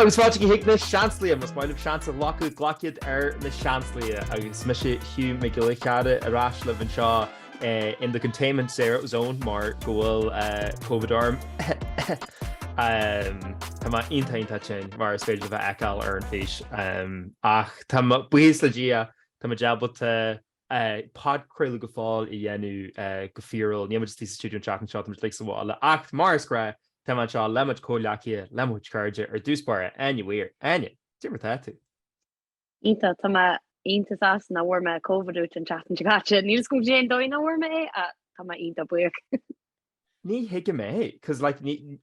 Agus fáilte chuig na Seansálaithe, más maith libh seans a ghlacadh, glac iad ar na Seansálaithe agus mise Hugh Mac Giolla Chearra ar ais libh anseo in the containment zone mar go bhfuil Covid orm. Tá mé iontach iontach tinn mar is féidir libh a fheiceáil ar an fís. Ach tá buíochas le Dia, tá muid ábalta podchraoladh go fóill a dhéanamh go fíorúil. Níl muid istigh sa stiúideo an tseachtain seo, tá muid uilig sa bhaile. Ach mar is gnách, tá mé anseo le mo chuid comhghleacaithe, le mo chuid cairde, ar dtús báire, Áine Weir. Áine, cad é mar atá tú? Iontach, tá mé iontach sásta nach bhfuair mé Covid uait an tseachtain seo caite. Níl 'fhios agam cén dóigh nach bhfuair mé é, ach tá mé iontach buíoch. Ní thuigim é, cos like ní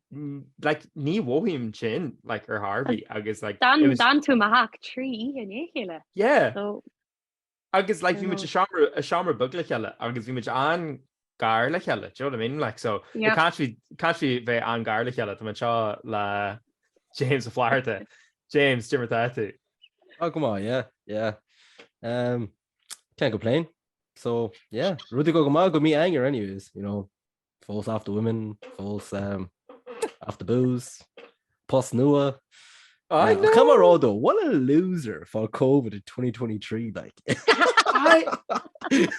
like ní mhothaím tinn like ar chor ar bith agus like it was. D'fhan tú i mo theach 3 oíche i ndiaidh a chéile. Yeah. So. Agus like bhí muid i seomra i seomra beag le chéile agus bhí muid an-gar le chéile, do you know what I mean? Like so yeah. Can't we can't we bheith an-gar le chéile, tá mé anseo le James Ó Flatharta. James, cad é mar atá tú? Oh, go maith, yeah, yeah. Um, can't complain. So, yeah, rudaí go go maith go mí Eanáir anyways, you know. Fós off the women, fós um, off the booze, post nua. I know. Come on, though, what a loser for COVID in 2023, like. I,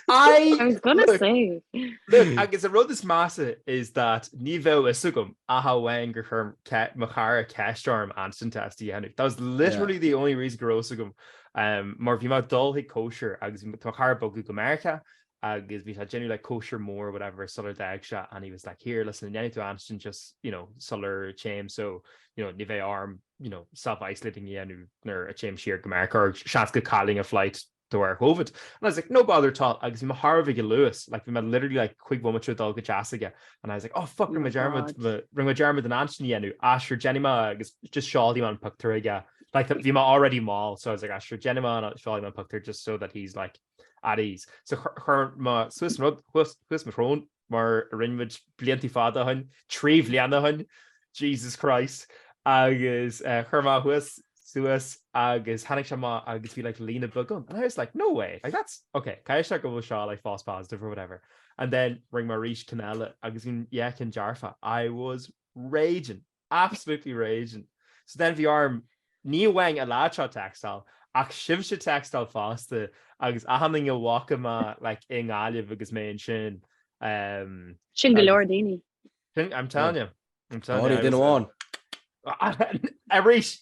I, I was gonna look, say. Look, agus an rud is measa is that ní bheadh fhios agam ach amháin gur chuir mo chara ceist orm antigen test a dhéanamh. That was literally yeah. the only reason go raibh fhios agam. Um, mar bhí mé dul chuig cóisir agus tá mo chara ag bogadh go Meiriceá agus bhí sé ag déanamh like cóisir mór whatever sular d'fhág sé and he was like here listen an ndéanfaidh tú antigen just you know sular téim so you know ní bheidh orm you know self isolating a dhéanamh nuair a téim siar go Meiriceá or seans go gcaillfinn an flight de bharr Covid. And I was like no bother at all agus bhí mé thar a bheith luas like bhí mé literally like cúig bhomaite ó dul go deasc aige and I was like oh fuck rinne mé dearmad rinne mé dearmad an antigen a dhéanamh ah sure déanfaidh mé agus just seolfaidh mé an pictiúr aige like bhí mé already mall so I was like ah sure déanfaidh mé an seolfaidh mé an pictiúr just so that he's like at ease. So chuir mé suas an rud, suas mo shrón mar a rinne muid blianta fada ó shin, 3 bhliana ó shin, Jesus Christ, agus chuir mé thuas suas agus tháinig sé amach agus bhí like líne beag ann and I was like no way, like that's, ok, caithfidh sé go bhfuil seo like false positive or whatever. And then rinne mé arís ceann eile agus bhí an dhá cheann dearfa. I was raging. Absolutely raging. So then bhí orm, ní amháin an lad seo textáil, ach sibhse textáil fosta agus achan duine a bhfaca mé like i nGaillimh agus mé ansin. Um, Sin go leor daoine. Sin, I'm telling you. I'm telling you. Duine amháin. Arís,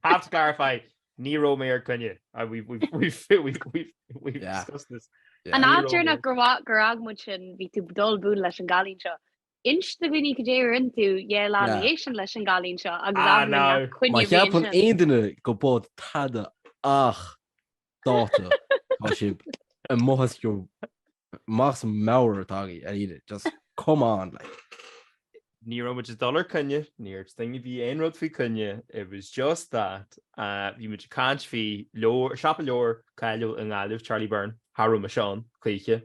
have to clarify, ní raibh mé ar coinne. Uh, we've, we've, we've, we've, we've, we've Yeah. discussed this. An Ní áit raibh deireanach mé. gur mhaith gur fhág muid sin bhí tú ag dul bualadh leis an gcailín seo. Inis do dhaoine cad é a rinne tú dhá lá ina dhiaidh sin leis an gcailín seo agus Ah, abair no. nach coinne Má a bhí cheapann ansin. aon duine go bod tada ach dáta tá sibh amuigh as your amach as meabhair atá agaibh ar iarraidh. Just come on like. Ní raibh muid ag dul ar coinne, ní raibh duine bhí aon rud faoi coinne, it was just that uh, bhí muid ag caint faoi leabhar, siopa leabhar cáiliúil i nGaillimh, Charlie Byrne, cha raibh mise ann choíche,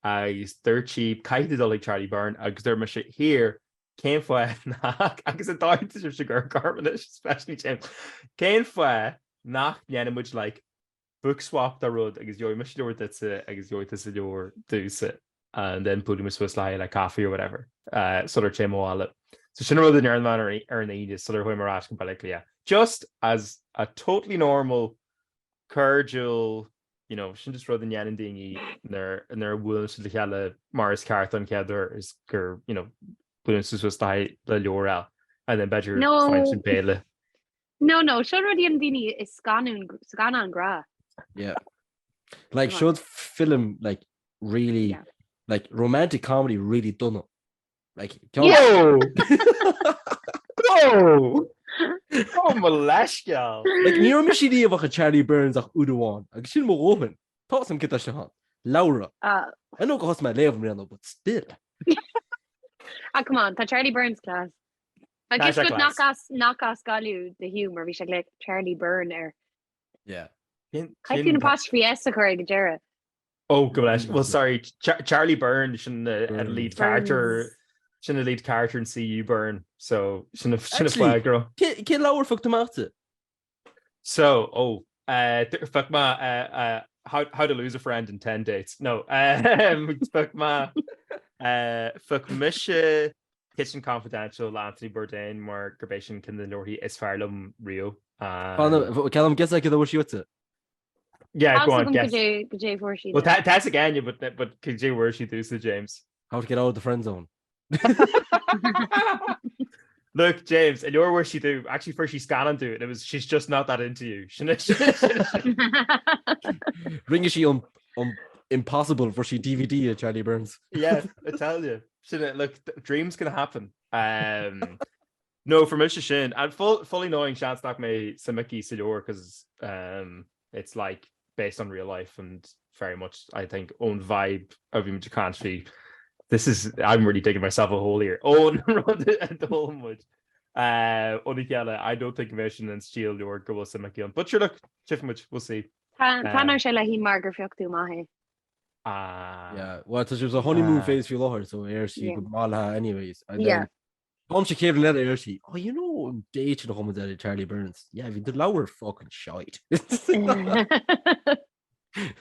agus dúirt sí, caithfidh tú dul chuig Charlie Byrne, agus dúirt mise, here, cén fáth nach, agus an dóigh tá sibhse ag amharc orm anois, especially James, cén fáth nach ndéanann muid like book swap de rud agus gheobhaidh mise leabhar duitse agus gheobhaidh tusa leabhar domhsa and then buailfidh muid suas le haghaidh like coffee or whatever uh, sular téim abhaile. So sin an rud a ndearna mé ar an Aoine sular chuaigh mé ar ais go Baile Átha Cliath. Just as a totally normal cairdiúil you know, sin just rud a ndéanann daoine nuair nuair a bhuaileann siad le chéile mar is ceart don chéad uair is gur you know, buaileann siad suas le haghaidh le leabhar eile and then b'fhéidir No. faigheann siad béile. No, no, seo rud a dhéanann daoine i scannán scannán grá. Yeah. Like Come on. seo film like really Yeah. like romantic comedy really dona. Like Yeah. Whoa! Whoa! Oh, mo leithscéal! Like ní raibh mise riamh ach i Charlie Byrne's ach uair amháin agus sin mo dhóthain. Tá 'fhios a'm cad tá sé ann. Leabhra. Ah, I know go thosaigh mé ag léamh i mbliana but still. ah, come on, tá Charlie Byrne's class. Tá Agus sé go class. nach as nach as Gaillimh do Hugh mar bhí sé ag léamh Charlie Byrne air. Yeah. Caithfidh tú an apostrophe S a chur ag an deireadh. Oh, go leis. Well, sorry, Char Charlie Byrne sin an lead character Burns. sin an lead character in CU Burn. So sin a sin a Actually, fágra. Cén leabhar a phioc tú amach di? So, oh, uh, phioc mé uh, uh, how, how to lose a friend in 10 dates. No, um, phioc mé uh, phioc mise. Kitchen Confidential le Anthony Bourdain mar gurb é sin ceann de na leabharthaí is fearr liom riamh. Ceann am guess cad a bhfuair sí uaitse? Yeah, go on, guess. Goidé fuair sí. Well, tá fhios ag Áine, but but goidé fuair sí domhsa, James. How to get out of the friend zone. Look, James, an leabhar fuair sí domh, actually fuair sí scannán domh, and it was she's just not that into you. Sin é- sin é- sin é- Rinne sí an an impossible fuair sí DVD a Charlie Burns. Yeah, I tell you. Sin é, look, dreams can happen. Um, no, fuair mise sin, and full, fully knowing seans nach mbeidh suim aici sa leabhar, because um, it's like based on real life and very much, I think, ón vibe a bhí muid ag caint faoi. This is, I'm really digging myself a hole here. Ón rud a d'fhoghlaim muid. Uh, óna chéile, I don't think mbeidh sin an stíl leabhar go bhfuil suim aici ann. But sure, look, tchífidh muid, we'll see. Tá uh, sé léi mar gur phioc tú amach é. Ah. Yeah, well, tá sé sa honeymoon ah. phase faoi láthair, so ar sí go maith léi anyways. And Yeah. then Táim sé céad letter ar sí. Oh, you know, an date sin a chum le Charlie Burns. Yeah, bhí the leabhar fucking shite.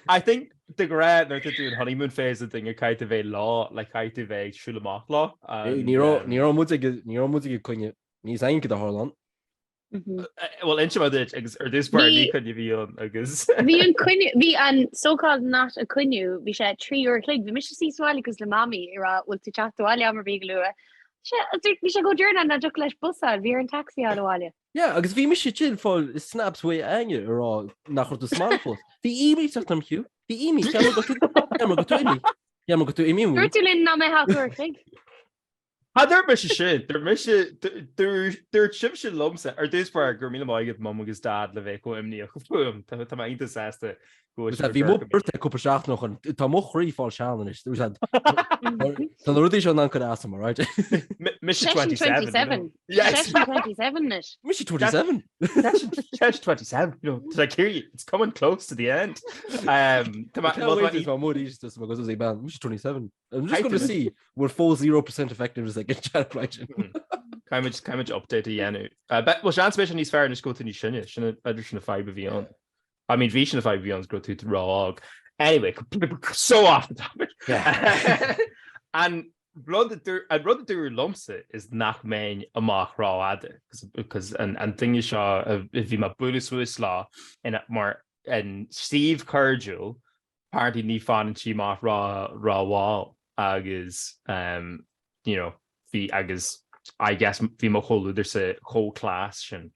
I think de ghnáth nuair atá tú in honeymoon phase a duine caithfidh tú bheith leo, like caithfidh tú bheith ag siúl amach leo. and, Ní raibh um, ní raibh muid ag ní raibh muid ag coinne níl a fhios againn cad a tharla ann. Bhuel, inseoidh mé duit agus ar dtús báire ní coinne a bhí ann agus. Bhí an coinne, bhí an so-called not a coinne, bhí sé 3 uair a chloig, bhí mise suí sa bhaile agus le mamaí ag rá bhfuil tú teacht abhaile am ar bith go luath. Sé, bhí sé chomh deireanach nach dtiocfadh leis bus a fháil, bhí air an taxi a fháil abhaile. Yeah, agus bhí mise sin fáil snaps uaidh Áine ag rá nach raibh tú sa mbaile fós. Bhí imní ag teacht orm Hugh, bhí imní, cheap mé go raibh tú, cheap mé go raibh tú imithe, cheap mé go raibh tú imithe. Dúirt tú linn nach mbeifeá ach uair a chloig. Cha dúirt mise sin, dúirt mise, dúirt sibhse liomsa, ar dtús báire, go raibh míle maith agat Mum agus Dad le bheith chomh imníoch fúm, tá mé iontach sásta go bhfuil sibh Bhí mo birthday cúpla seachtain ó shin, tá mo chroí ag fáil sean anois, tá na rudaí seo in ann cur as dom, alright? Mise 27. 27. Yes. 27 anois. Mise 27. Session 27, you know, did I hear you? It's coming close to the end. Um, tá mé- well, tá mé- Tá mór is agus é ban, mise 27. I'm just going to see bhfuil fós 0% effectiveness ag an chat right sin. Caithfimid caithfimid update a dhéanamh. Uh, be- Well seans beidh sé níos fearr anois go bhfuil tú níos sine, sin b'fhéidir sin an fadhb a bhí ann. I mean bhí sin an fadhb a bhí ann go raibh tú ró-óg. Anyway, so off the topic. An rud a dúr- an rud a dúradh liomsa is nach mbeinn amach rófhada because an an duine seo a bhí mé ag bualadh suas leo ina mar an suíomh cairdiúil apparently ní fanann sí amach ró-mhall agus um, you know, bhí agus I guess bhí mo chomhluadarsa chomh class sin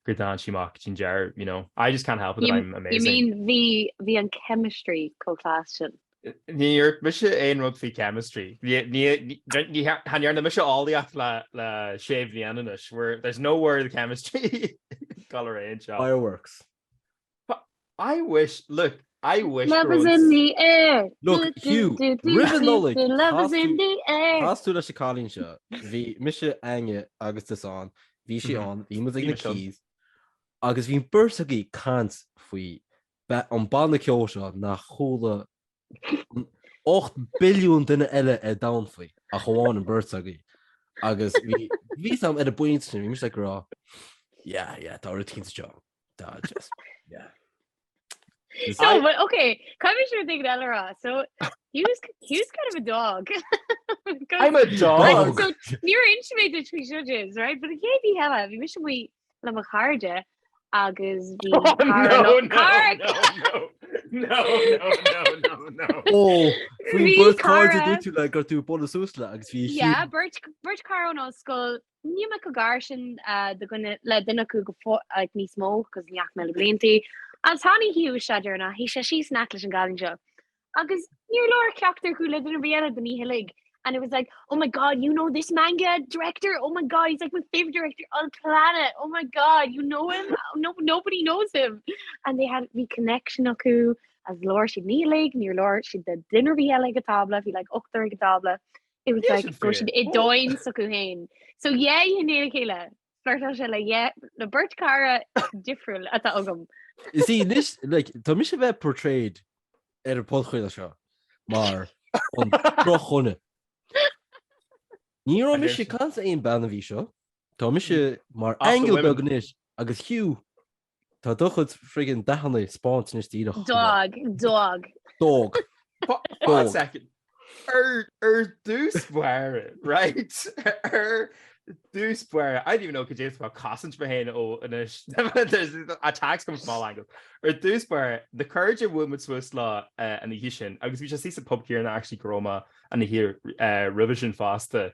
gur d'fhan sí amach go dtí an deireadh, you know. I just can't help it that I'm amazing. You mean bhí bhí an chemistry chomh class sin? Ní dúirt mise aon rud faoi chemistry. Ní ní ní chan dhearna mise eolaíocht le le sé bhliain anois where there's no word of chemistry gal ar aon seo. Fireworks. I wish, look, I wish Love is in the air. Look, Hugh, roimh an Nollaig, Love is in the air. Chas tú leis an cailín seo, bhí mise, Áine agus tusa ann, bhí sí ann, bhí muid ag na Keys, agus bhí an beirt agaibh ag caint faoi an banna ceoil seo nach chuala 8 billiún duine eile ar domhan faoi, ach amháin an beirt agaibh. Agus bhí, bhí sam ar an bpointe sin, bhí mise ag rá, yeah, yeah, tá rud éicint anseo. Tá just, yeah. So, I, but okay, caithfidh mé rud éigin eile a rá. So, he was, he was kind of a dog. I'm a dog. So, níor inis mé duit faoi seo James, right? But an chéad oíche eile, bhí mise amuigh le mo chairde agus bhí oh, cara no, no, no, cara... no, no, no, no, no, no. Oh, faoin Bhí beirt cairde cara- dúirt tú le gur tú bualadh suas le agus bhí Yeah, beirt, beirt cara ón ollscoil, Níl mé chomh gar sin do dhuine, le duine acu go fóill, like, níos mó, cos ní fhaca mé le bliantaí. Agus tháinig Hugh isteach deireanach, shuigh sé síos in aice leis an gcailín seo. Agus níor labhair ceachtar acu le duine ar bith eile don oíche uilig. And it was like, oh my god, you know this manga director? Oh my god, he's like my favourite director on the planet. Oh my god, you know him? No, nobody knows him. And they had, bhí connection acu, agus labhair siad an oíche uilig, níor labhair siad le duine ar bith eile ag an tábla, bhí like ochtar ag an tábla. It was like go raibh siad i domhan s'acu féin. So yeah i ndiaidh a chéile, flirtáil sé le yeah le beirt cara difriúil atá agam. You see, anois, like, tá mise a bheith portrayed ar an podchraoladh seo mar an drochdhuine. Ní raibh mise ag caint le aon bean an mhí seo. Tá mise mar aingeal beag anois agus Hugh, tá do chuid friggin dathanna spáinte anois díreach. Dog, dog. Dog. One second. Ar ar dtús báire, right? Ar dtús báire, I don't even know cad é atá cosaint mé féin ó anois. There's attacks coming from all angles. Ar dtús báire, na cairde a bhuail muid suas leo an oíche sin, agus bhí sé suí sa pub céanna actually go raibh mé an oíche roimhe sin fosta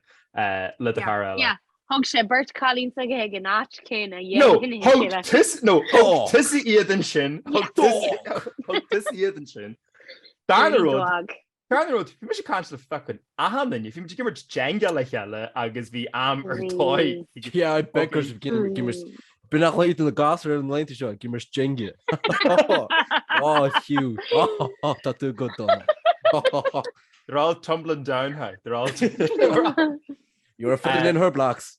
le do chara eile. Yeah, thug sé beirt cailín s'aige ag an áit céanna. No, thug tusa, no, thug tusa iad ansin, thug tusa iad ansin. Darna rud, Darna rud, bhí mise ag caint le fucking achan duine, bhí muid ag imirt Jenga le chéile agus bhí am ar dóigh. Yeah, I bet gur sibh ag imirt, b'in a chloígh na gasúir ar na laethanta seo, ag imirt Jenga. Oh, Hugh, oh, tá tú go dona. They're all tumbling down, hi. They're all You're filling in her blocks.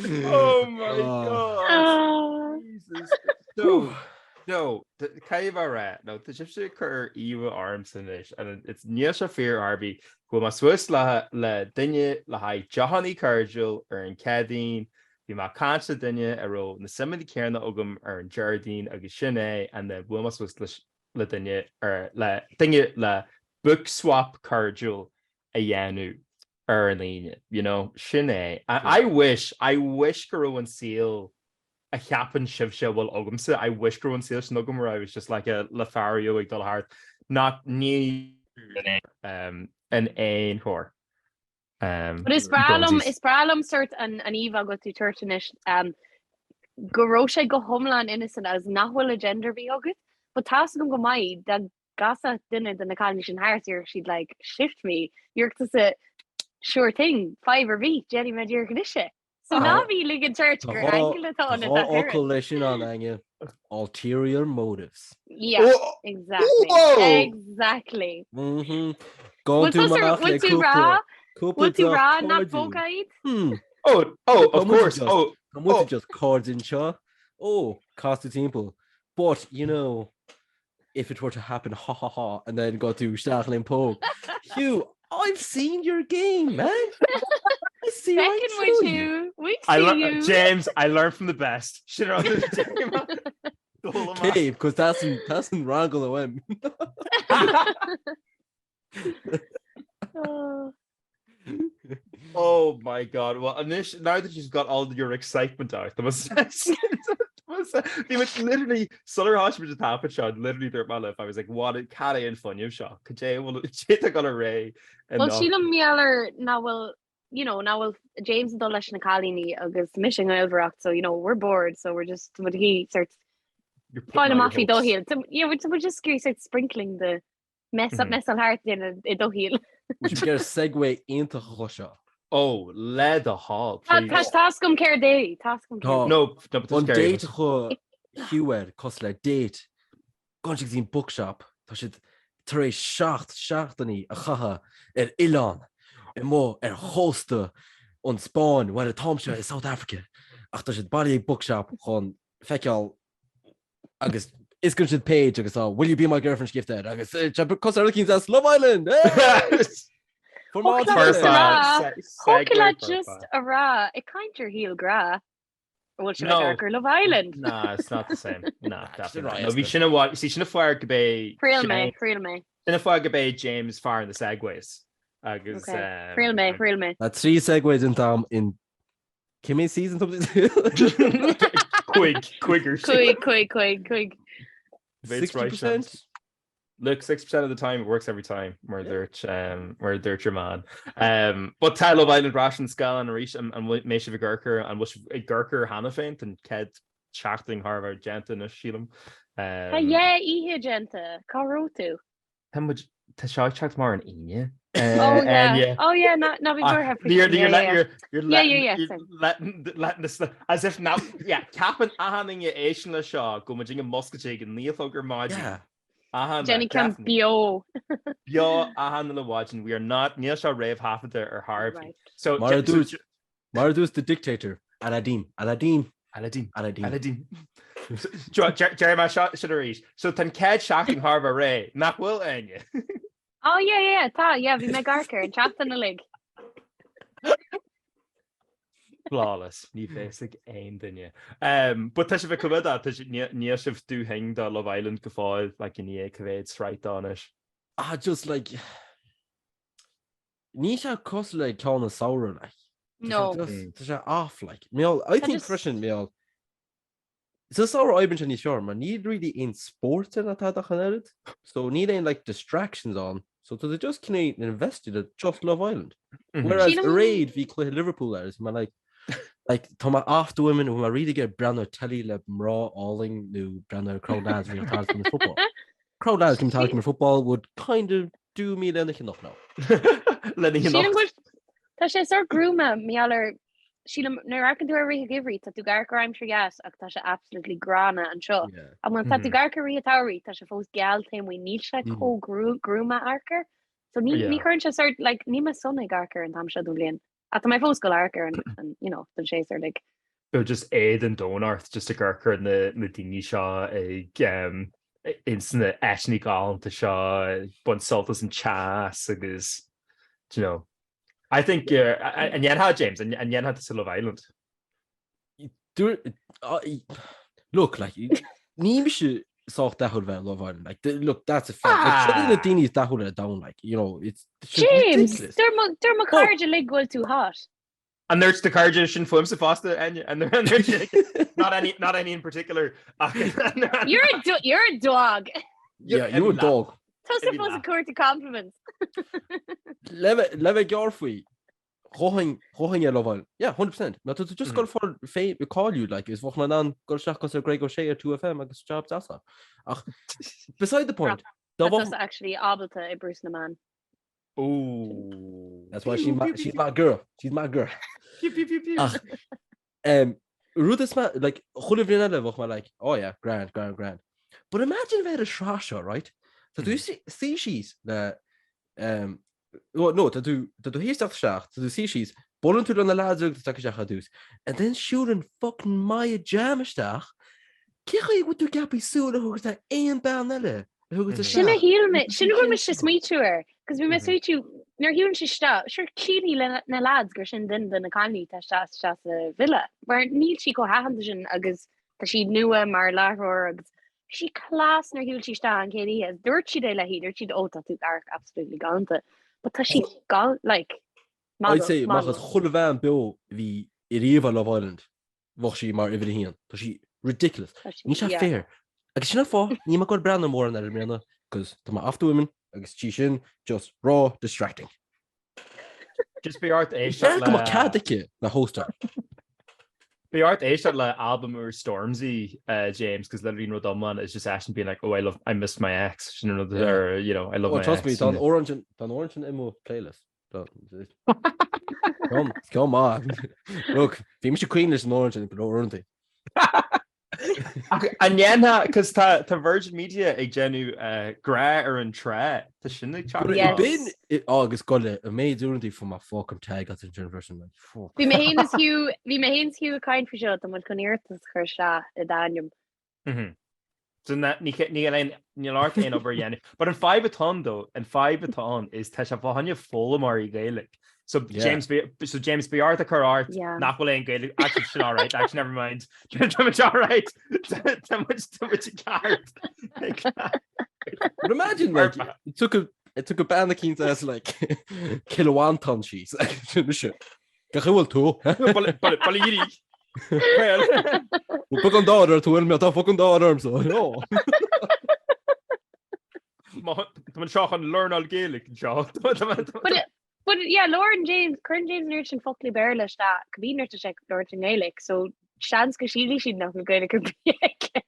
Oh my God! Jesus. So, no, caithfidh mé a rá, no, tá sibhse ag cur íomha ormsa anois, and it's níl sé fíor ar bith go bhfuil mé suas le le duine le haghaidh deochannaí cairdiúil ar an Chéadaoin, bhí mé ag caint le duine a raibh na suimeanna céanna agam ar an Déardaoin agus sin é, and then bhuail mé suas le le duine ar le duine le book swap cairdiúil a dhéanamh ar an Aoine, you know, sin é. I wish, I wish go raibh an saol a cheapann sibhse a bhfuil agamsa, I wish go raibh an saol sin agam where I was just like a Lothario ag dul thart, not ní um, in aon chor. Um, But is breá liom, is breá liom sort an, an íomhá go tú tabhairt anois um, go raibh sé go hiomlán innocent agus nach bhfuil agenda ar bith agat, but tá's agam go maith dá gcasfadh duine de na cailíní sin thart, déarfadh siad like, shift me, déarfadh tusa sure thing, fadhb ar bith, déanfaidh mé díreach anois é. So ná bí ag ligean duit gur angle atá ionat ach oiread. Tá fhocal leis sin ann, Áine. Ulterior motives. Yeah, exactly. Exactly. Bhfuil tú amach le cúpla Bhfuil tú rá nach póca iad? Hmm. Oh, oh, of course. Oh, Tá muid just cairde anseo. Oh, cas tú timpeall. But, you know, if it were to happen, ha ha ha, and then go tú isteach linn póg. Hugh, I've seen your game, man. I see right through you. We see you. James, I learned from the best. Sin Cé, because that's an, that's an rangal uaim. Oh my God. Well, anois, now that you've got all your excitement out, there was Bhí muid literally sular thosaigh muid an taifead seo, literally dúirt mé libh, I was like, what, cad é an fuinneamh seo? Cad é bhfuil sé ag dul ar aghaidh Well, sílim mar gheall ar nach bhfuil, you know, nach bhfuil James ag dul leis na cailíní agus mise i ngaolmhaireacht, so, you know, we're bored, so we're just, tá muid ag iarraidh sort fáil amach faoi do shaol. Yeah, we're just sort sprinkling the Mess up, mess thart i do shaol. Bhí sibh ag iarraidh segue iontach a chloisteáil. Oh, le do thoil, please. Tá tá's agam céard é, tá's agam céard é. No, no, but An date a chuaigh Hugh air cosúil le date, gabhann siad go dtí an bookshop, tá siad tar éis 7 seachtainí a chaitheamh ar oileán amuigh ar chósta an Spáinn, bhuel an t-am seo i South Africa, ach tá siad bailithe ag bookshop chun feiceáil Agus osclaíonn siad page agus tá Will you be my girlfriend scríofa air agus cosúil le rud eicínt as Love Island! Thiocfadh leat just a rá ag caint ar shaol grá bhfuil sé le gur Love Island. Nah, it's not the same. Nah, definitely. No, bhí sin a see sin an fáth gurb é Thriail mé, thriail mé. Sin an fáth gurb é James fear na segues. Agus Thriail mé, thriail mé. Tá 3 segue déanta agam in Cé mhéad season tá Cuig, cuigear. Cuig, cuig, cuig, cuig. 60%? Look, 6% of the time it works every time mar dúirt um, mar dúirt your man. Um, but tá Love Island ar ais ar an scáileán arís an an bhfuil mbeidh sibh ag amharc air an bhfuil sibh ag amharc air cheana féin an chéad seachtain thar a bheith déanta anois sílim. Tá Um, dhá oíche déanta, cá raibh tú? Tá muid, tá seo ag teacht amach ar an Aoine. Oh yeah, Áine. oh yeah, ná ná bí buartha faoi You're, sin, you're, yeah, yeah. you're, you're Yeah, letting, yeah, yeah, you're same. letting, letting this, as if now, yeah, ceapann achan duine ag éisteacht le seo go bhfuil muid ag muscailt ag an naoi a chlog ar maidin. Yeah. Achan, Déanfaidh ceann definitely. beo. Beo achan uile mhaidin, we are not, níl seo réamhthaifeadta ar chor ar bith. Right. So, Mar a so, dúirt, Mar a dúirt the dictator, Aladdin, Aladdin, Aladdin, Aladdin. Aladdin. Déarfaidh mé seo sin arís. So tá an chéad seachtain thar a bheith réidh, nach bhfuil Áine? Oh yeah, yeah, tá, yeah, bhí mé ag amharc air an tseachtain uilig. Flawless, ní bheas ag aon duine. But tá sibh ag coimeád, níl sibh dúthaing do Love Island go fóill, like i ndiaidh cá mhéad sraith dó anois. Ah, just like, níl sé cosúil le ceann an samhradh, like. No. Tá sé off, like. Mar I think freisin, mar Sa samhradh oibríonn sé níos fearr mar níl really aon spórt ann atá ach an oiread, so níl aon like distractions ann, so tá tú just cineál invested in just Love Island. Whereas Sílim- aréir bhí cluiche Liverpool air, is mé like like tá mé off the women, bhfuil mé really ag iarraidh breathnú ar telly le mná álainn nó breathnú ar crowd lads bhí talking about football. Crowd lads been talking about football would kind of do me lena chinneadh now. Lena Sílim chinneadh. go bhfuil tá sé sórt gruama mar gheall ar sílim nuair a amharcann tú ar rith an gheimhridh tá tú ag amharc ar aimsir dheas ach tá sé absolutely gránna anseo. Yeah. Ach má tá tú Mhm. ag amharc ar rith an tsamhraidh tá sé fós geal taobh amuigh níl sé Mhm. chomh gru- gruama amharc air. So ní Yeah. ní chuireann sé sórt like níl mé sona ag amharc air an t-am seo den bhliain. Ach tá mé fós ag gabháil amharc air an, an you know, don séasúr like. Bheadh just éad an domhain ort just ag amharc ar na na daoine seo ag um, ins na áiteanna galánta seo ag baint sult as an teas agus do you know. I think uh, an ndéanfá James, an an ndéanfá tusa Love Island? Do look like ní mise sách dathúil bheith Love Island like look that's a fact like seo na daoine is dathúla ar domhan like you know it's James deir mo deir mo chairde uilig go bhfuil tú hot. An ndúirt do chairde sin fúmsa fosta Áine? An ndúirt not any not any in particular ach You're a do you're a dog. Yeah you're a dog. Tusa fós ag cuartú compliments. Le le bheith gearr faoi Ghabhfainn, ghabhfainn ar Love Island. Yeah, 100%. Má tá tú just ag gabháil fáil fame, cáiliú, like, is bheadh mé in ann dul isteach cosúil le Greg O'Shea ar 2FM agus job deas. Ach, beside the point, dá Tá bheadh- tusa actually ábalta oibriú sna meáin. Ooh. That's why she's my, she's my girl. She's my girl. Pew, pew, pew, pew. Ach, um, rud is ma, like, chuile bhliain eile bheadh mé like, oh yeah, grand, grand, grand. But imagine bheith ar an sraith seo, right? Tá tú suí suí síos le, um, Well, no, tá tú, tá tú théis teacht isteach, tá tú suí síos, buaileann tú le na lads agus teacht isteach ar dtús, and then siúlann fucking Maya Jama isteach, cén chaoi a bhfuil tú ceaptha súil a thabhairt ar aon bean eile a thabhairt Sin a isteach? shíl mé, sin a bhfuil mise ag smaoitiú air, cos bhí mé ag smaoitiú, nuair a shiúlann sí isteach, sure, sílfidh le na lads gur sin duine de na cailíní atá isteach isteach sa villa, mar níl sí chomh haitheanta sin agus tá sí nua mar láithreoir agus Bhí sí class nuair a shiúil sí isteach an chéad oíche agus dúirt siad é léi, dúirt siad oh tá tú ag amharc absolutely galánta. But tá sí gal like I'd say amach as chuile bhean beo a bhí ariamh ar Love Island bheadh sí mar uimhir a haon. Tá sí ridiculous. Níl sé fair. Agus sin an fáth níl mé ag gabháil breathnú mórán air i mbliana cos tá mé after women agus tí sin just raw distracting. Just beidh ort éisteacht le... Go mbeadh cead aici le hóstáil. Beidh ort éisteacht le album úr Stormzy, uh, James, cos literally an rud iomlán is just eisean being like, oh, I love, I miss my ex. Sin an rud or, you know, I love oh, my trust ex. me, tá an amhrán sin, tá an amhrán sin i mo playlist. Ceann maith. Look, bhí mise caoin leis an amhrán sin go leor uaireanta. Ach an ndéanfá, cos tá tá Virgin Media ag déanamh eh, grá ar an trá, tá sin ag teacht. Yes. B'in i- á, agus goile an méid uaireanta fuair mé fucking tag as an sin freisin like, fuck. Bhí mé féin is Hugh, bhí mé féin is Hugh ag caint faoi seo, tá muid chun iarratas a chur isteach i d'ainm. Mhm. So na- ní che- níl aon níl ort aon obair a dhéanamh. But an fadhb atá ann though, an fadhb atá ann is tá sé fá choinne foghlaimeoirí Gaeilge. So Yeah. James beidh, so James beidh ort a chur ort Yeah. nach bhfuil aon Gaeilge actually sin all right, actually never mind. Tá muid all right. Tá muid tá muid i gceart. But imagine like it took a it took a bean eicínt as like Cill Mhantáin síos mise. Cén chaoi a bhfuil tú? Baile Éirí. Well. Beagán d'ádh ort bhfuil mé tá fucking d'ádh orm so. No. Tá muid anseo chun learnáil Gaeilge anseo. But But yeah, labhrann James, cuireann James an oiread sin foclaí Béarla isteach, cibé nuair atá sé ag labhairt i nGaeilge, so seans go sílfidh siad nach bhfuil Gaeilge ar bith aige.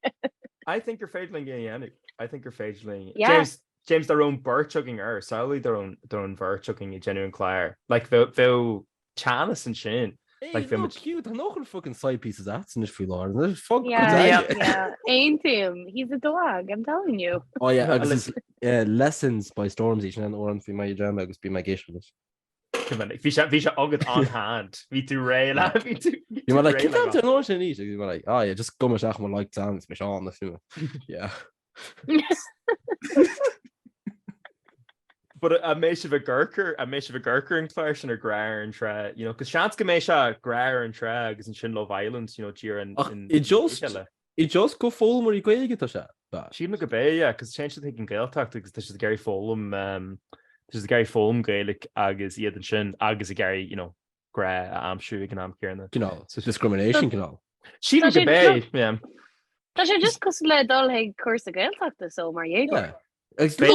I think gur féidir linn é a dhéanamh. I think gur féidir linn. Yeah. James, James dá raibh an bheirt againn air, samhlaigh dá raibh dá raibh an bheirt againn ag déanamh an clár. Like bheadh bheadh teannas ansin. Hey, Like bheadh no muid cute, tá nócha fucking side pieces at anois faoi láthair. Fuck Yeah, yeah. Aontaím. He's a dog, I'm telling you. Oh yeah, agus is eh, Lessons by Stormzy sin an amhrán faoi Maya Jama agus bím ag éisteacht leis. Go minic. Bhí sé bhí sé agat on hand. Bhí tú réidh le bhí tú bhí Bhí tú mé like, réidh cén le fáth an amhrán sin arís? Agus bhí mé like, oh yeah, just gabh isteach mo like songs mé Seán na fiú. Yeah. But an mbeidh sibh ag amharc ar, an mbeidh sibh ag amharc ar an chlár sin ar Grá ar an Trá, you know, 'cause seans go mbeidh sé Grá ar an Trá agus ansin Love Island, you know, díreach in, Ach in, i in just, chéile. i just go foghlaimeoirí Gaeilge tá sé, ba. Sílim go b'é, yeah, 'cause téann siad chuig an Ghaeltacht agus tá siad ag iarraidh foghlaim, um, tá siad ag iarraidh foghlaim Gaeilge agus iad ansin agus ag iarraidh, you know, grá a aimsiú ag an am céanna. Cineál discrimination cineál. Sílim go b'é, yeah. Tá sé just cosúil le dul chuig cúrsa Gaeltachta so mar dhéagóir. Agus Ní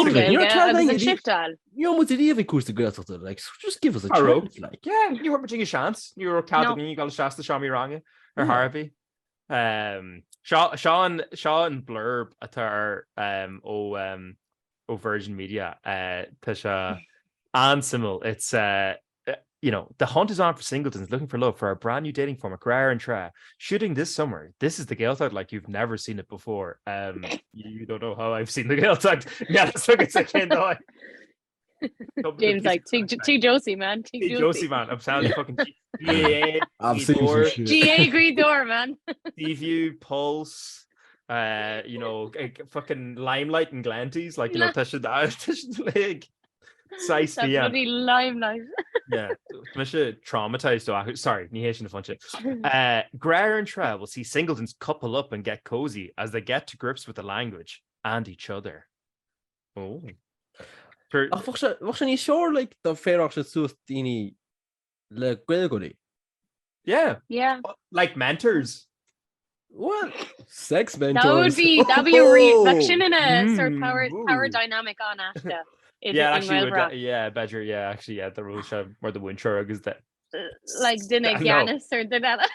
muid riamh ag cúrsa Gaeltachta, like, just give us a chance, like. Yeah, ní bhfuair muid aon seans, ní raibh cead againn dul isteach sna seomraí ranga ar chor ar bith. Seo seo an seo an blurb atá ar ó ó Virgin Media. Tá sé an-suimiúil. It's you know, the hunt is on for singletons looking for love for our brand new dating format, Grá ar an Trá, shooting this summer. This is the Gaeltacht like you've never seen it before. Um, you don't know how I've seen the Gaeltacht. Yeah, that's look it's a cén dóigh. James like Tigh Josie man Tigh Josie man I'm telling you fucking GAA I've seen some shit. GAA Gaoth Dobhair man Seaview Pulse uh, you know fucking Limelight and Glenties like you know tá siad tá siad like Saghas That bhí ann. bloody limelight. Yeah, tá mise traumatized ó sorry, ní hé sin an phointe. Uh, Grá ar an Trá will see singletons couple up and get cozy as they get to grips with the language and each other. Oh. Ach bheadh sé bheadh sé níos fearr like dá bpéireáladh siad suas daoine le Gaeilgeoirí. Yeah. Yeah. Like mentors. Well, sex mentors. That would be that'd be a real like sin ina Mm, sort power power ooh. dynamic an-aisteach. Yeah, actually, would, yeah, b'fhéidir, yeah, actually, yeah, the rule sé mar do mhúinteoir agus the Like duine No. ceannas ar duine eile.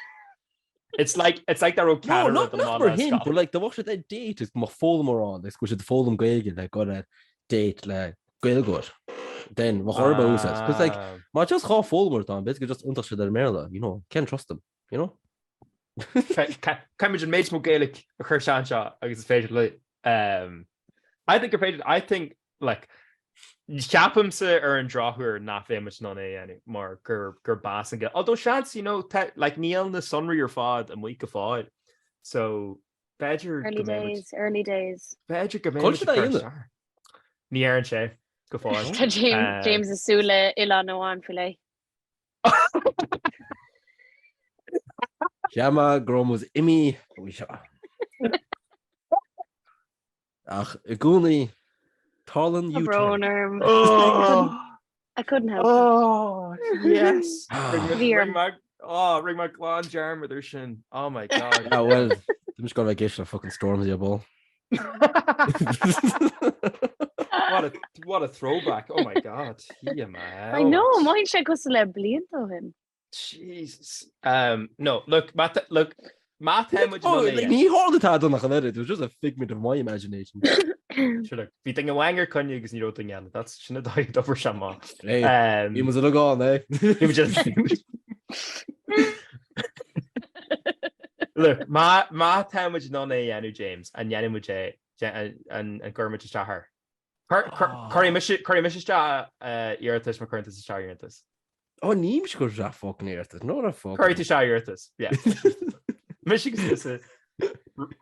It's like it's like that raibh No, ceannaire not do not lán mar le shin, Scotland. but like dá mbeadh siad ar date is go mbeadh foghlaimeoir ann, is go bhfuil siad ag foghlaim Gaeilge le go ar date le Gaeilgeoir. Then bheadh orthu a úsáid. Cos like Ah. má just dhá foghlaimeoir atá ann, b'fhéidir go just iontach siad ar an mBéarla, you know, can't trust them, you know? Caithfimid an méid is mó Gaeilge a chur isteach anseo agus is féidir le. Um, I think gur féidir, I think, like, ceapaimse ar an drochuair nach mbeidh muid in ann é a dhéanamh mar gur gur b'as an Gael. Although seans, you know, tá, like, níl na sonraí ar fad amuigh go fóill. So, b'fhéidir Early go mbeidh muid, days, early days. b'fhéidir go mbeidh Cá muid siad ag é cur dhéanamh? isteach. Ní deireann sé go fóill. Tá James, James ag súil le oileán amháin faoi leith. Cheap mé go raibh muid imithe faoi seo. Ach i gcónaí, tarlaíonn Tá U-turn. brón orm. Oh, I couldn't help it. oh, yes. Bhí orm. Rinne mé, oh, rinne mé glan dearmad ar sin. Oh my God. Ah, well, tá mise ag gabháil a bheith ag éisteacht le fucking Stormzy ar ball. What a, what a throwback. Oh my God. Yeah, man. I know, mothaíonn sé cosúil le blianta ó shin. Jesus. Um, no, look, má tá, look, má tá muid Oh, in ann like, é. ní tharla tada nach an oiread, it was just a figment of my imagination. Sure, look, bhí duine amháin ar coinne agus ní raibh duine eile. That's sin an dóigh a d'obair sé amach. Hey, Um, bhí muid uilig ann, eh? bhí muid uilig- Look, má, má tá muid in ann é a dhéanamh, James, an ndéanfaidh muid é, an, an, an gcuirfidh muid isteach air? Cuirfidh mise, cuirfidh mise isteach uh, iarratas má chuireann tusa isteach iarratas. Ó, ní mise ag cur isteach fucking iarratas, no a fucking. Cuirfidh tú isteach iarratas, yeah. Mise agus tusa,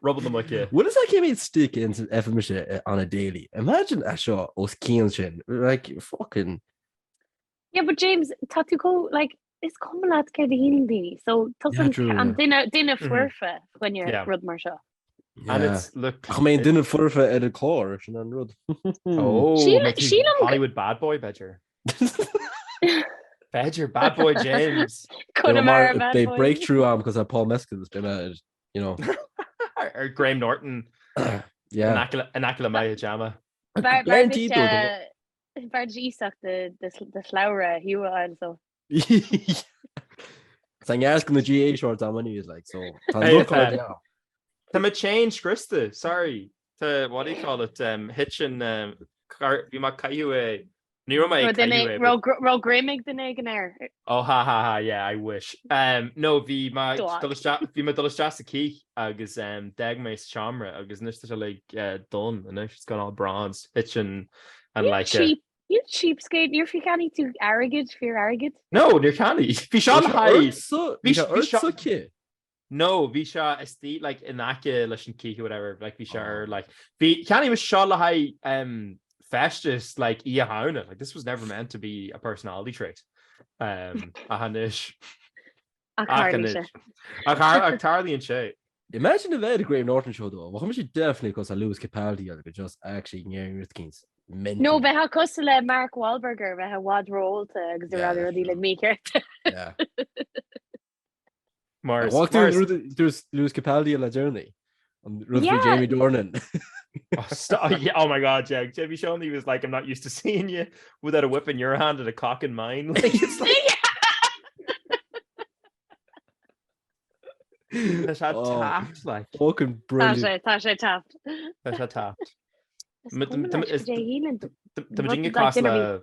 ruball na muice. Bhfuil fhios agat cé mhéad stick in a fhaigheann mise on a daily? Imagine é seo os cionn sin, like, fucking. Yeah, but James, tá tú chomh, like, is cuma leat céard a shíleann daoine, so tusa Yeah, true, an yeah. duine, duine foirfe fá choinne Yeah. rud mar seo. And Yeah. it's, look. Ach mé an duine foirfe ar an chlár, sin an rud. Oh, Sílim- mé tú sílim go- Hollywood bad boy, b'fhéidir. B'fhéidir, bad boy James. Conamara bad They boy. breakthrough am because Paul Mescal is been at, you know. Or Graham Norton. Yeah. In aice le Maya Jama. B'fhearr Guaranteed duit, though, eh, b'fhearr duit iasacht do shlabhra a Hugh a fháil, so. Tá neart go na GAA shorts am anyways, like, so tá Hey, look tá. on now. Tá mo chain scriosta, sorry. Tá, what do you call it, um, thit an, um, car, bhí mé ag caitheamh é. Ní raibh mé ag Raibh duine, caitheamh é, but- raibh raibh greim ag duine éigin air. Oh ha ha ha, yeah, I wish. Um, no, bhí mé Dog. dul isteach, bhí mé dul isteach sa cith agus um, d'fhág mé sa seomra agus anois tá sé like, uh, done anois, it's gone all bronze. Thit an, an You like, uh, cheap, you cheapskate, níor fi cheannaigh tú airgead, fíor airgead? No, níor cheannaigh. Bhí sé le haghaidh. Bhí Bhí sé sé- sa cith. No, bhí sé istigh like in aice leis an cith or whatever, like bhí sé ar like bhí cheannaigh mise seo le haghaidh um. feisteas like Oíche Shamhna. Like this was never meant to be a personality trait. Um, ach anois. Ach tarlaíonn sé. Ach ach tarlaíonn sé. Imagine a bheith ar Graham Norton show though. Bheadh mise definitely cosúil le Lewis Capaldi agus just actually ngearr rithcíns. Nó bheifeá cosúil le Mark Wahlberg bheith i bhfad ró-ólta agus ag rá rudaí like mícheart. Yeah. Mar Dúirt Lewis Capaldi le deireanaí. An rud faoi Jamie Dornan. Oh, stop. Yeah, oh my God, yeah. Jamie Sean, he was like, I'm not used to seeing you without a whip in your hand and a cock in mine. Like, it's like... Tá sé oh, taft, like. Fucking brilliant. Tá sé, tá sé taft. Tá sé taft. Tá muid cosúil le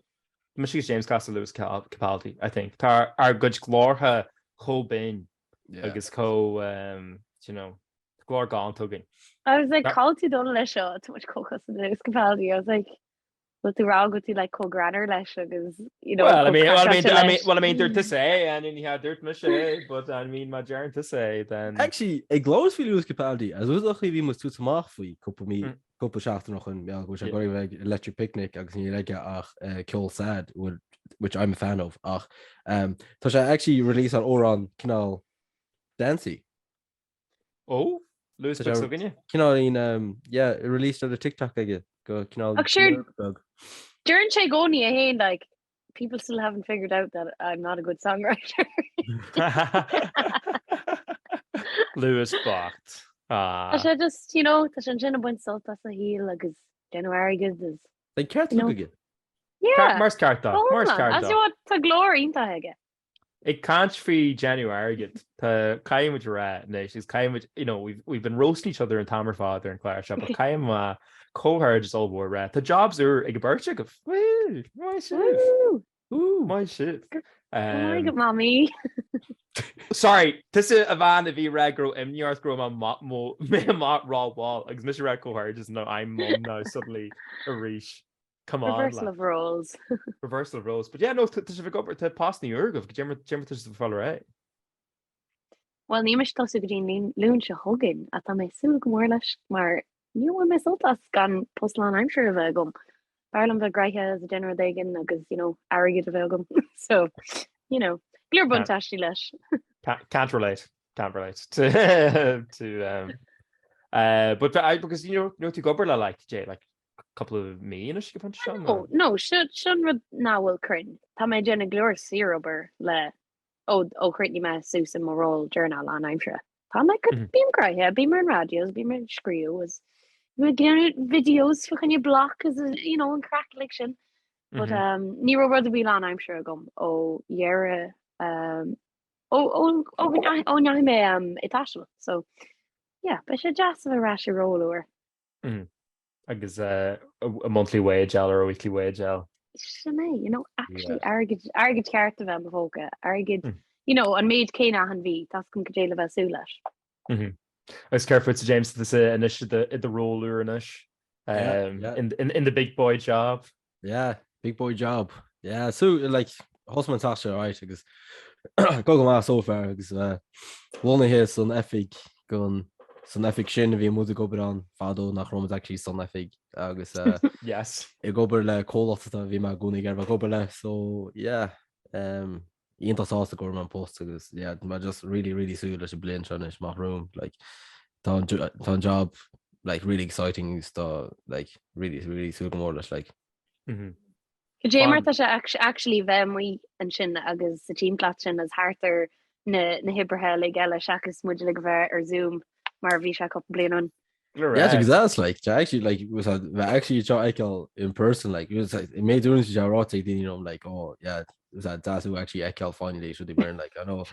Mise agus James cosúil le Lewis Capaldi, I think. Tá ár gcuid glórtha chomh binn agus chomh, um, you know, glór galánta againn. I was like, cá bhfuil tú ag dul leis seo, too much chomh cosúil le Lewis Capaldi. I was like, bhfuil tú ag rá go bhfuil tú like chomh greannmhar leis agus, you know, Well, I mean, well, I mean, I mean, well, I mean, dúirt tusa é, and ní hea dúirt mise é, but I mean, má deireann tusa é, then... Actually, ag labhairt faoi Lewis Capaldi, as rud a bhí muid ag tabhairt amach faoi cúpla mí cúpla seachtain ó shin, go bhfuil sé ag goil a bheith ag Electric Picnic agus níl aige ach ceol sad, which I'm a fan of, ach tá sé actually release an amhrán cineál dancey. Ó, Lewis beag s'againne? Cineál, yeah, released ar a TikTok aige go cineál Ach sure, deireann sé i gcónaí é féin, like, people still haven't figured out that I'm not a good songwriter. Lewis bocht. Ah. Tá sé just, you know, tá sé ansin ag baint sult as a shaol agus déanamh airgid is. Like ceart aige. Yeah. Mar is ceart dó. Mar is ceart dó. Tá glór iontach aige. Ag caint faoi déanamh airgid, tá caithfidh muid a rá anois, agus caithfidh muid, you know, we've, we've been roasting each other an t-am ar fad ar an chlár seo, but caithfidh mé comhghairdeas ollmhór a rá. Tá jobs úr ag an beirt agaibh. Woo! Maith sibh! Woo! Woo! Maith sibh. Go raibh maith agat, Mamaí. Sorry, tusa a bhean a bhí ag rá go raibh imní ort go raibh mé mé amach rómhall agus mise ag rá comhghairdeas now I'm mum now suddenly arís. Come on. Reversal of roles. Reversal of roles. But yeah, no, tá sibh ag obair, tá postanna úr agaibh, goidé mar tá sibh ag fáil ar aghaidh. Well, níl mise ag tosú go dtí an Luan seo chugainn, ach tá mé ag súil go mór leis mar níor bhain mé sult as gan post lánaimseartha a bheith agam. B'fhearr liom bheith gnoitheach agus ag déanamh rud éigin agus, you know, airgead a bheith agam. So, you know, go leor buntáistí leis. Can't relate. Can't relate to, to um, uh, but I, because you know, nó tú ag obair le like, Jay, like, cúpla mí anois go pointe seo? No, no, seo an rud nach bhfuil cruinn. Tá mé ag déanamh go leor saorobair le ó ó chríochnaigh mé suas i mo ról deireanach lánaimseartha. Tá mé go bím gnoitheach, bím ar an raidió is bím ag scríobh is bím ag déanamh videos fá choinne bloc is you know an craic like sin. But um, ní raibh rud ar bith lánaimseartha agam ó dheireadh um, ó ó ó ó ndeachaigh mé um, ag taisteal. So yeah, beidh sé deas a bheith ar ais i ról úr. Agus a monthly wage fháil or a weekly wage fháil. Sin é, you know, actually airgead, airgead ceart a bheith i mo phóca, airgead, you know, an méid céanna achan mhí, tá's agam cad é le bheith ag súil leis. Agus céard fútsa James, tusa anois i do ról úr anois, in, in, in the big boy job. Yeah, big boy job. Yeah, so like thosaigh mé an tseachtain seo right agus go go maith so far agus uh, lonnaithe san oifig gon san oifig sin a bhí muid ag obair ann fadó nach raibh muid actually san oifig agus uh, Yes. ag obair le comhlacht a bhí mé i gcónaí ag iarraidh bheith ag obair le so yeah um, iontach sásta go bhfuair mé an post agus yeah mé just really really súil leis an bliain seo anois amach romham like tá an tá an job like really exciting agus tá like really really súil go mór leis like. Mm -hmm. Cad é mar tá sé actually bheith amuigh ansin agus sa timpeallacht sin is thart ar na na hoibrithe uilig eile seachas muid uilig a bheith ar Zoom mar a bhí sé cúpla bliain ó shin. Yeah, because that's like to actually like was that actually try fheiceáil in person like it was like it made dúinn sé ráite ag daoine liom like oh yeah was that deas thú actually fheiceáil finally should be wearing like I know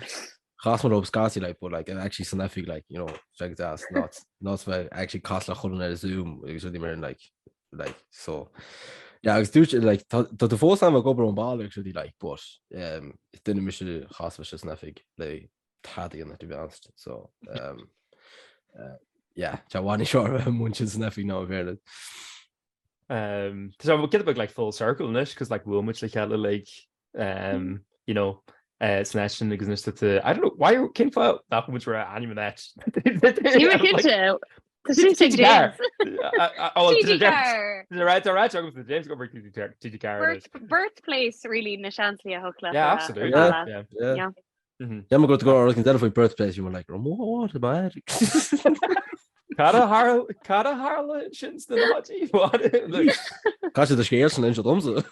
chas muid orthu scaití like but like actually san oifig like you know check deas not not bheith actually cas le chuile dhuine ar Zoom agus rudaí mar like like so yeah agus dúirt like tá tá tú fós am ag obair ón baile agus rudaí like but um is duine mise chas leis san oifig le tada a dhéanamh to be honest so um, uh, yeah tá bhain seo a muin san oifig ná bhéle. Um, so get a bit like full circle anois cos like bhuail muid le chéile like um, you know uh, san áit sin agus anois tá I don't know why cén fáth nach bhfuil muid ag rá ainm an áit. Ní cinnte. Tá suas ag James. TG4. Tá ráite agam James go TG4. Birthplace really na seanslí a thocla. Yeah, absolutely. Yeah. Yeah. Yeah, go go ar an faoi birthplace you were like what am I? Cad a tharla sin sna nóchaidí? Caithfidh do scéal sin inse domsa.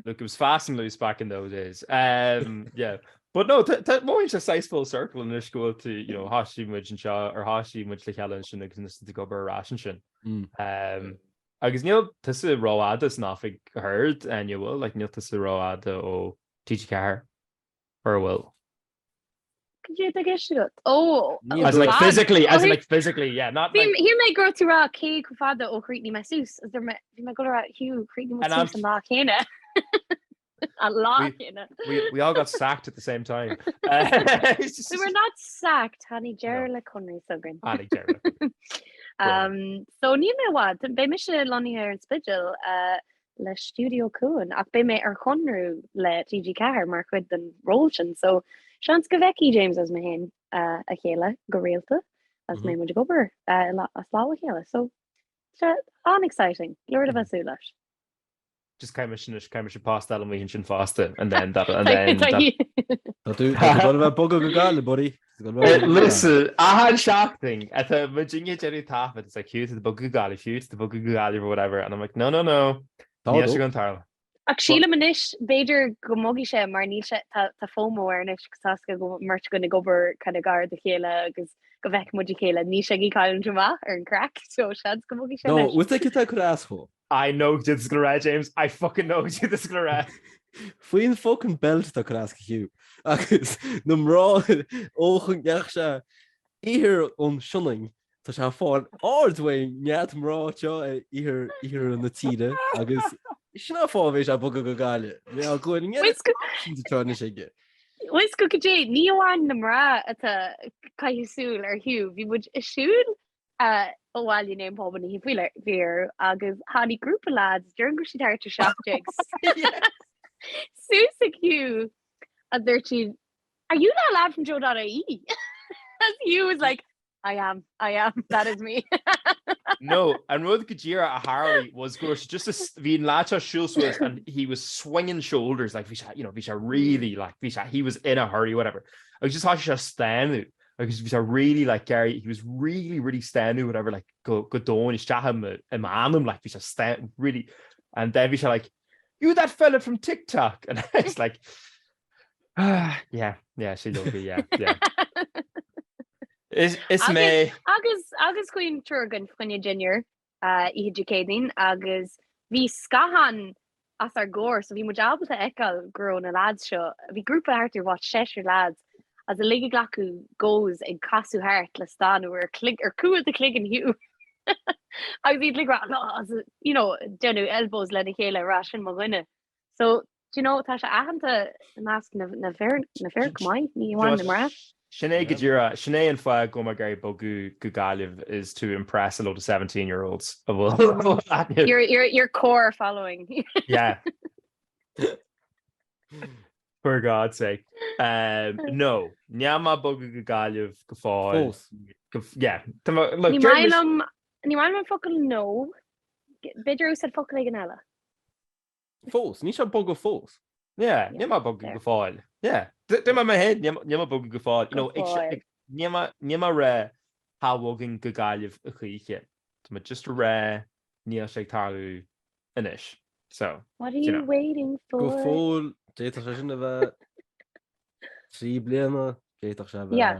Look, it was fast and loose back in those days. Um, yeah. But no, mothaíonn sé saghas full circle anois go bhfuil tú, you know, thosaigh muid anseo or thosaigh muid le chéile ansin agus anois ag obair ar ais ansin. Um, agus níl tusa rófhada san oifig third, an bhfuil, like, níl tusa rófhada ó TG4 or an bhfuil? Cad é atá i gceist agat? Ó, As in, like, physically, as in, like, physically, yeah, not like... Shíl mé go raibh tú ag rá cé chomh fada ó chríochnaigh mé suas, is bhí mé ag dul a rá, Hugh, chríochnaigh mé suas an lá céanna. An lá céanna. We, we all got sacked at the same time. We were not sacked, tháinig deireadh le conradh s'againn. Tháinig deireadh. Um, so níl mé i bhfad, beidh mise lonnaithe ar an Spidéal uh, le Stiúideo Cuan ach beidh mé ar chonradh le TG4 mar chuid den ról sin, so seans go bhfeicfidh James agus mé féin uh, a chéile go rialta agus mm -hmm. muid ag obair uh, as lámh a chéile. So an-exciting, leor le bheith súil leis. Just caithfidh mise anois, caithfidh mise post a fháil amuigh ansin fosta, and then that, and then that. Tá tú tá tú gonna bheith bogadh go Gaillimh, buddy. Tá tú gonna bheith bogadh go Gaillimh. Listen, achan seachtain atá muid ag déanamh taifead, it's like, Hugh, tá tú bogadh go Gaillimh, Hugh, tá tú bogadh go Gaillimh or whatever, and I'm like, no, no, no, Tá níl sé dó. going to tarlú. Ach sílim anois, b'fhéidir go mbogfaidh sé mar níl sé, tá tá FOMO air anois agus tá a fhios aige go bhfuil beirt againn ag obair kind of gar do chéile agus go bhfeicfidh muid a chéile, níl sé ag cailliúint amach ar an craic, so seans go mbogfaidh sé No, anois. bhfuil tú ag cur as dhó? I know cad é atá tú ag rá, James. I fucking know cad é atá tú ag rá. Faoin fucking belt atá cur as go Hugh agus na mná ó chun gach sé iarthar an Sionainn tá sé ag fáil aird uaidh neart mná seo ar iarthar iarthar na tíre agus sin an fáth a bheidh sé ag bogadh go Gaillimh. Bhí á gcuir Bhfuil sin atá anois aige. Bhfuil go cad é, ní amháin na mná atá ag caitheamh súil ar Hugh, bhí muid ag siúl abhaile i ndiaidh an pub an oíche faoi bhí agus tháinig grúpa lads, déarfainn go raibh siad thart ar 17 suas ag Hugh a dúirt siad Are you that lad from Joe.ie? As Hugh was like I am, I am, that is me. No, an rud go díreach a tharla was go raibh sé just a, bhí an lad seo siúl suas and he was swinging shoulders like bhí sé, you know, bhí sé really like bhí sé, he was in a hurry whatever. Agus just thosaigh sé ag stánadh agus bhí sé really like Gary, he was really really stánadh whatever like go go domhain isteach i mo i m'anam like bhí sé stán really and then bhí sé like you that fella from TikTok and I was like ah, yeah yeah sé dócha yeah yeah Is is mé Agus agus chuaigh an triúr againn fá choinne dinnéar oíche Dé Céadaoin agus bhí scáthán os ár gcomhair so bhí muid ábalta a fheiceáil go raibh na lads seo, bhí grúpa thart ar what seisear lads agus uilig ag glacadh goes ag casadh thart le stánadh ar chloig ar cúl de chloigeann Hugh agus iad like rá no you know déanamh elbows lena chéile rá sin mo dhuine. So Do you know, tá sé aitheanta i measc na na bhfir na fir go maith, ní amháin na mná. Sin é go díreach, sin é an fáth go bhfuil mé ag iarraidh bogadh go Gaillimh is to impress a load of 17 year olds a bhfuil aithne. Your your your core following. Yeah. For God's sake. Um, no, níl mé ag bogadh go Gaillimh go fóill. Fós. Go, yeah. Tá mé, look, Ní deir maith mise- liom ní maith liom an focal no. B'fhéidir úsáid focal éigin eile. Fós, níl sé ag bogadh fós. Yeah, níl mé ag bogadh go fóill. Yeah. Deir mé mé féin, níl mé ag bogadh go fóill. You know, níl mé níl mé ag rá cha bhogaim go Gaillimh a choíche. Tá mé just ag rá níl sé ag tarlú anois. So, What are you waiting for? Go fóill, d'fhéadfadh sé sin a bheith 3 bliana, d'fhéadfadh sé a bheith Yeah.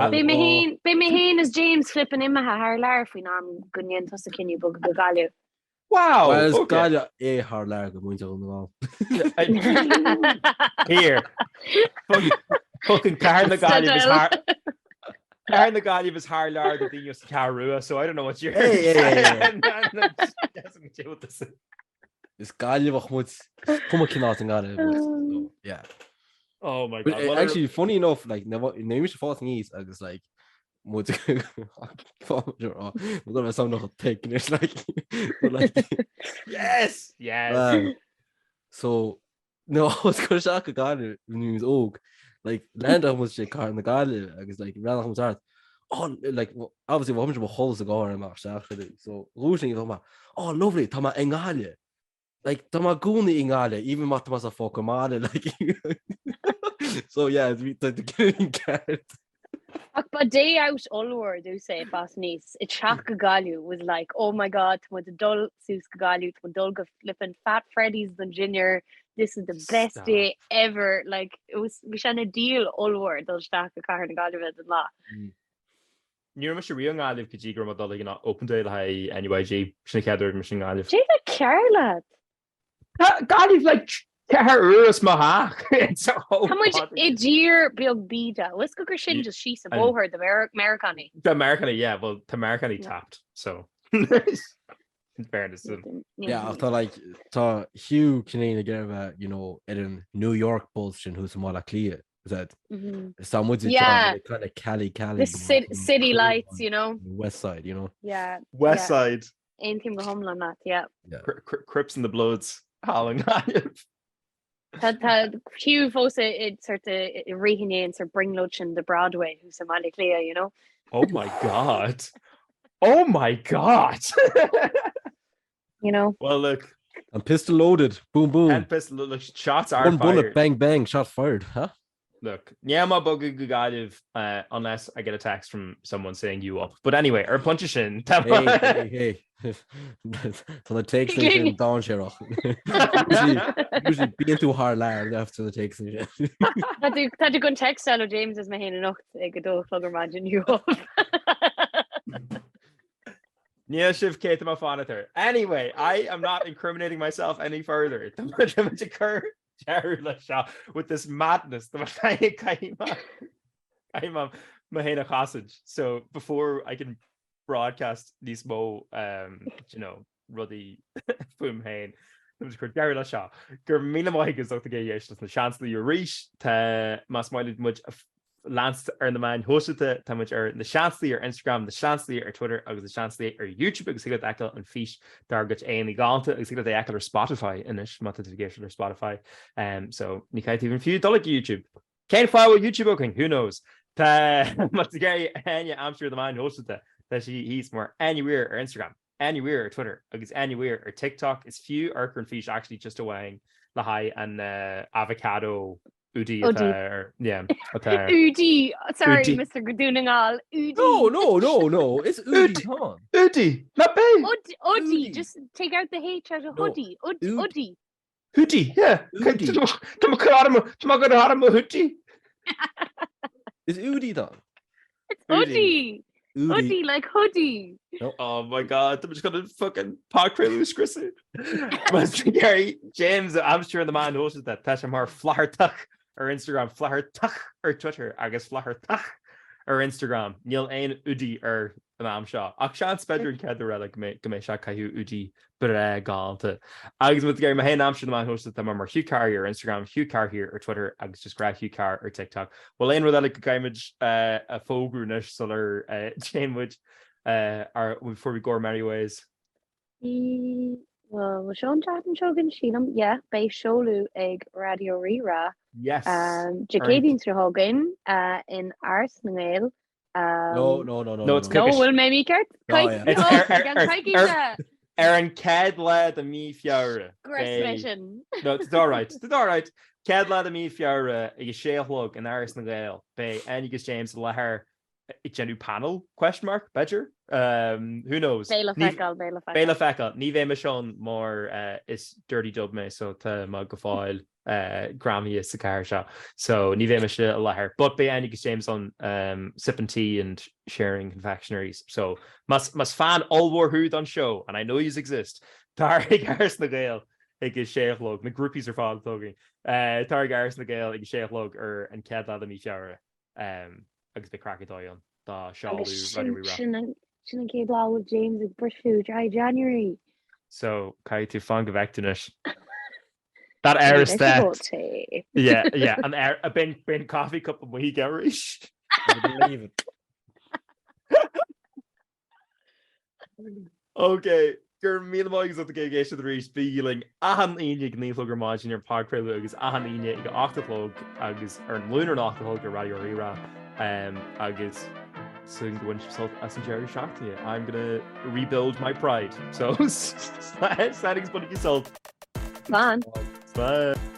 Beidh mé féin, beidh mé féin is James flippin' imithe thar lear faoin am go ndéanann tusa cinneadh bogadh go Gaillimh. Wow! Well, is Okay. Gaillimh é thar lear go muintir Dhún na nGall. Here. Fucking Cathair na Gaillimhe is thar Cathair na Gaillimhe is thar lear do daoine as an Cheathrú Rua, so I don't know what you're Hey, hey, hey, hey. hey. Is Gaillimheach muid is cuma cén áit i nGaillimh muid. So, yeah. Oh my But god. eh, Well, actually, funny enough, like, nuair a bhí mise ag fás aníos agus like, muid go bheith samnach take anois like but like Yes! Yes! um, so no is cur isteach go Gaillimh nuair a bhí muid óg like leanfadh muid sé Cathair na Gaillimhe agus like bhreathnódh muid thart. Oh, like, obviously bhí mise i mo chodladh sa gcarr amach isteach so dhúisigh mé oh lovely tá mé i nGaillimh. Like, tá mé i gcónaí i nGaillimh, even má tá mé sa fucking mbaile, like. So yeah, bhí tá ceart. Ach ba day out ollmhór domhsa ag fás aníos. Ag teacht go Gaillimh was like, oh my god, tá muid ag dul suas go Gaillimh, tá muid ag dul go flippin' Fat Freddy's don dinnéar, this is the best Stop. day ever. Like, it was, bhí sé ina deal ollmhór dul isteach go Cathair na Gaillimhe don lá. Ní raibh mise riamh i nGaillimh go dtí go raibh mé ag dul ag an Open Day le haghaidh NUIG, sin an chéad uair a bhí mise i nGaillimh. Cé tá cearr leat? Tá Gaillimh like 4 uair as mo theach. Tá muid i dtír beag bídeach. Bhfuil fhios agat gur sin just síos an bóthar do Meiriceánaigh. Do Meiriceánaigh, yeah, well tá Meiriceánaigh tapped, so in fairness to them. Yeah, ach tá like tá Hugh Kinane ag iarraidh a bheith, you know, ar an New York buzz sin thuas i mBaile Átha Cliath. Is that is tá muid Yeah. kind of Cali Cali The city lights, you know. West side, you know. Yeah. West yeah. side. Aontaím go hiomlán leat, yeah. Crips and the Bloods thall i nGaillimh. Tá tá Hugh fós i sort i rith inné an sort brionglóid sin de Broadway thuas i mBaile Átha Cliath, you know. Oh my God. Oh my God. You know. Well look. And pistol loaded. Boom boom. And pistol look, shots are One bullet, fired. bang bang, shot fired, huh? Look, níl mé ag bogadh go Gaillimh uh, unless I get a text from someone saying you up. But anyway, ar phointe sin Hey, hey, hey. Tá na téacs sin dainséarach. Usually bíonn tú thar lear after the téacs sin. Tá tú tá tú chun text a fháil ó James is mé féin anocht ag a dó a chlog ar maidin you up. Níl sibh cé tá mé fanacht air. Anyway, I am not incriminating myself any further. Tá muid ag cur deireadh le seo with this madness. Tá caithfidh mé mé féin a chosaint. So before I can broadcast níos mó um, you know, rudaí fúm féin, tá muid ag cur deireadh le seo. Go raibh míle maith agaibh as ucht a bheith ag éisteacht leis na Seansálaithe arís. Tá más maith libh muid a leanstan ar na meáin shóisialta, tá muid ar Na Seansálaithe ar Instagram, Na Seansálaithe ar Twitter agus Na Seansálaithe ar YouTube agus thig leat a fheiceáil an fís dár gcuid aghaidheanna galánta agus thig leat é a fheiceáil ar Spotify anois má tá tú ag éisteacht ar Spotify. Um, so ní chaithfidh tú even fiú dul ag YouTube. Cén fáth a bhfuil YouTube againn? Who knows? Tá má tá tú ag iarraidh Áine a aimsiú ar na meáin shóisialta, tá sí thíos mar Áine Weir ar Instagram, Áine Weir ar Twitter agus Áine Weir ar TikTok. Is fiú amharc ar an fís actually just amháin le haghaidh an uh, avocado Údaí atá ar yeah atá ar Údaí sorry Mr. Dún na nGall Údaí No no no no is Údaí tá Údaí na bé Údaí just take out the H out of hoodie Údaí Hoodie yeah Údaí Tá mé cur orm tá mé cur orm hoodie Is Údaí tá It's Údaí Hoodie like hoodie. Oh my god, tá gonna fucking podchraoladh a scriosadh. Más tú ag iarraidh James a aimsiú ar na meáin shóisialta, tá sé mar Flathartach ar Instagram, Flathartach ar Twitter agus Flathartach ar Instagram. Níl aon Údaí air an am seo. Ach seans b'fhéidir an chéad uair eile go mbeidh sé ag caitheamh hoodie breá galánta. Agus má tá tú ag iarraidh mé féin a aimsiú ar na meáin shóisialta, tá mé mar Hugh Carr ar Instagram, Hugh Carr here ar Twitter agus just gnáth Hugh Carr ar TikTok. Bhfuil aon rud eile go gcaithfimid a fógrú anois sular dtéann muid ar before we go our merry ways? Bhuel, bhfuil seo an tseachtain seo chugainn, sílim. Yeah, beidh seoladh ag Raidió Rí-Rá. Yes. Dé Céadaoin seo chugainn in Áras na nGael No, no, no, no. No, it's No, bhfuil mé mícheart? No, yeah. It's ar- ar- Ar an chéad lá de mí Feabhra. Grace sin. No, it's all right. It's all right. Chéad lá de mí Feabhra ag a sé a chlog in Áras na nGael. Beidh Áine agus James i láthair ag déanamh panel question mark b'fhéidir? Um, who knows? Beidh le feiceáil, beidh le feiceáil. Beidh le feiceáil. Ní bheidh mise ann mar uh, is dirty dub mé so tá mé go fóill greamaithe sa chathair seo so ní bheidh mise i láthair but beidh Áine agus James ann um, sipping tea and sharing confectionaries so más, más fan ollmhór thú don show and I know yous exist tar ag Áras na nGael ag a sé a chlog na groupies ar fad atá againn uh, tar ag Áras na Gael ag a sé a chlog ar an chéad lá de mí Feabhra um, agus beidh craic ar dóigh ann dá Agus seoladh sin, Raidió Rí-Rá. sin, an, sin an chéad lá a bhfuil James ag briseadh dry January. So caithfidh tú fan go bhfeicfidh tú anois. That air is that. Yeah, yeah, an air a bin bin coffee cup amuigh aige arís. Believe it. Ok, go raibh míle maith agaibh as ucht a bheith ag éisteacht arís. Bígí linn achan Aoine ag 9 a chlog ar maidin ar an podchraoladh agus achan Aoine ag a 8 a chlog agus ar an Luan ar an 8 a chlog ar Raidió Rí-Rá. Um, agus Súil go bhain sibh sult as an deireadh seachtaine. I'm gonna rebuild my pride. So, slán agus bainigí sult. Slán. Slán.